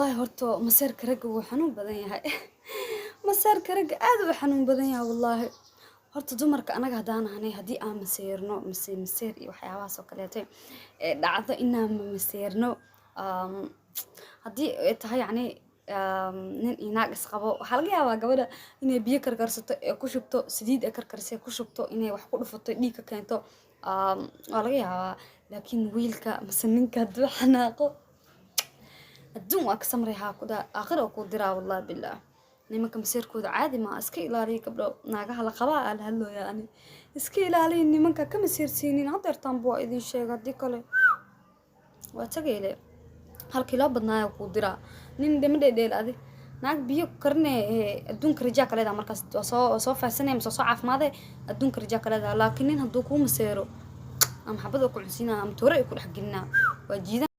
Wallahi horta maseerka ragga wuu xanuun badan yahay. Maseerka ragga aad uu xanuun badan yahay wallahi. Horta dumarka anaga haddaan nahnay, haddii aan maseerno, mise maseer iyo waxyaabahaas oo kaleete ee dhacdo inaan maseerno, haddii ay tahay yacni nin iyo naag isqabo, waxaa laga yaabaa gabadha inay biyo karkarsato ee ku shubto saliid, ay karkarisay ku shubto, inay wax ku dhufato, dhiig ka keento, waa laga yaabaa. Laakiin wiilka mise ninka hadduu xanaaqo, adduun waa ka samrayhaa ku daa, aakhir oo kuu diraa. Wallahi billah, nimanka maseerkooda caadi ma. Iska ilaaliya gabdho, naagaha la qabaa aa la hadlooya ani. Iska ilaaliya nimanka, ka maseersiinin. Hadeertaanba waa idin sheega, haddii kale waa tagayle halkii loo badnaayo kuu diraa. Nin dhama dheedheel adi naag biyo karine, adduunka rajaa ka leedaha. Markaas waa soo faahsanaya mise waa soo caafimaade, adduunka rajaa ka leedaha. Laakiin nin hadduu kuu maseero, ama xabad oo ku cunsiinaa ama toore ay ku dhex gelinaa, waa jiidan.